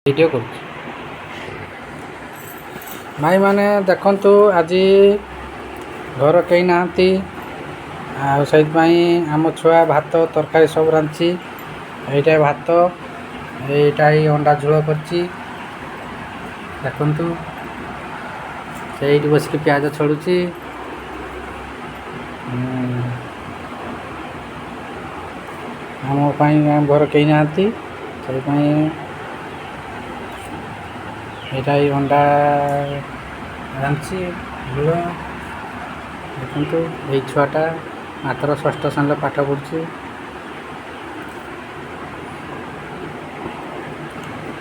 Video କରୁଛି। ଭାଇମାନେ, ଦେଖନ୍ତୁ, ଆଜି ଘର କେହି ନାହାନ୍ତି ଆଉ ସେଇଥିପାଇଁ ଆମ ଛୁଆ ଭାତ ତରକାରୀ ସବୁ ରାନ୍ଧିଛି। ଏଇଟା ଭାତ, ଏଇଟା ଏଇ ଅଣ୍ଡା ଝୋଳ କରିଛି। ଦେଖନ୍ତୁ, ସେଇଠି ବସିକି ପିଆଜ ଛଡ଼ୁଛି। ଆମ ପାଇଁ, ଆମ ଘର କେହି ନାହାନ୍ତି, ସେଇପାଇଁ ଏଇଟା ଏଇ ଅଣ୍ଡା ରାନ୍ଧିଛି ଝୋଳ। ଦେଖନ୍ତୁ, ଏଇ ଛୁଆଟା ମାତ୍ର ଷଷ୍ଠ ଶ୍ରେଣୀରେ ପାଠ ପଢ଼ୁଛି।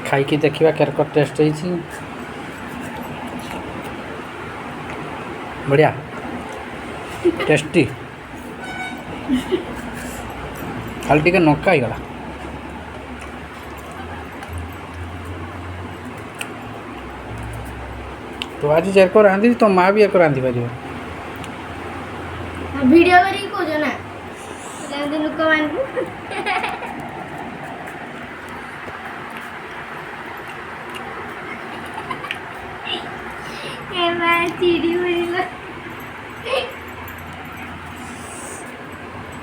ଖାଇକି ଦେଖିବା କେରକ ଟେଷ୍ଟ ହେଇଛି। ବଢ଼ିଆ ଟେଷ୍ଟି, ଖାଲି ଟିକେ ନଙ୍କା ହେଇଗଲା। ତୁ ଆଜି ଯେରକ ରାନ୍ଧିଛି, ତୋ ମା ବି ଏକ ରାନ୍ଧିପାରିବ। ଭିଡ଼ିଓ କରିକି କହୁଛ ନା ଯେମିତି ଲୋକମାନଙ୍କୁ? ଏ ମା, ଚିଡ଼ି ପଡ଼ିଲା,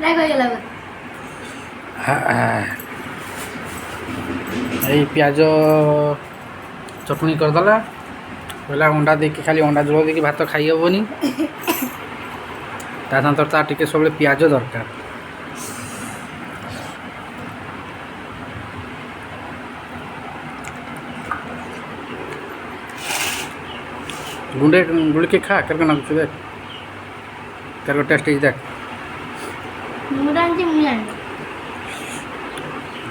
ରାଗ ହେଇଗଲା ବୋଧେ। ଏଇ ପିଆଜ ଚଟଣି କରିଦେଲା। କହିଲା ଅଣ୍ଡା ଦେଇକି, ଖାଲି ଅଣ୍ଡା ଝୋଳ ଦେଇକି ଭାତ ଖାଇ ହେବନି, ତା ସାଙ୍ଗରେ ତାର ଟିକେ ସବୁବେଳେ ପିଆଜ ଦରକାର। ଗୁଣ୍ଡେ ଗୁଳିକି ଖା, କେରକ ଲାଗୁଛି ଦେଖ, କେରକ ଟେଷ୍ଟ ହେଇଛି ଦେଖ। ମୁଁ ରାନ୍ଧିଛି, ମୁଁ ଜାଣିନି।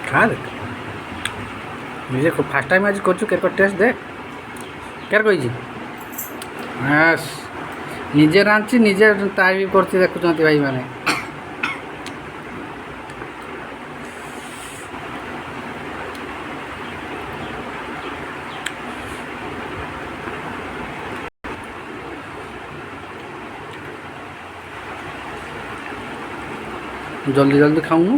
ଖା, ଦେଖ ନିଜେ। ଫାର୍ଷ୍ଟ ଟାଇମ୍ ଆଜି କରୁଛୁ, କେରକ ଟେଷ୍ଟ ଦେଖ କେରକ ହେଇଛି। ବାସ୍, ନିଜେ ରାନ୍ଧିଛି, ନିଜେ ତାରିଫ କରୁଛି। ଦେଖୁଛନ୍ତି ଭାଇମାନେ? ଜଲ୍ଦି ଜଲ୍ଦି ଖାଉନୁ।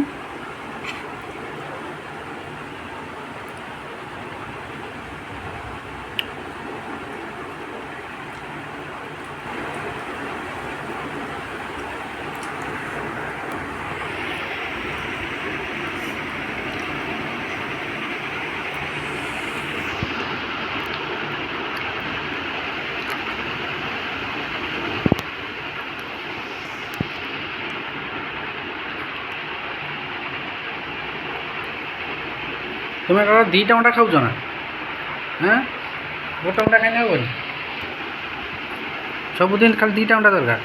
ତୁମେ କଣ 2ଟା ଅଣ୍ଡା ଖାଉଛ ନା? ହଁ, ଗୋଟେ ଅଣ୍ଡା ଖାଇଲେ ହେବନି? ସବୁଦିନ ଖାଲି 2ଟା ଅଣ୍ଡା ଦରକାର।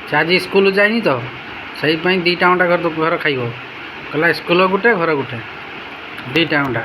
ସେ ଆଜି ସ୍କୁଲ ଯାଇନି ତ, ସେଇଥିପାଇଁ 2ଟା ଅଣ୍ଡା ଘର ଘର ଖାଇବ। କହିଲା ସ୍କୁଲ ଗୋଟେ, ଘର ଗୋଟେ, 2ଟା ଅଣ୍ଡା।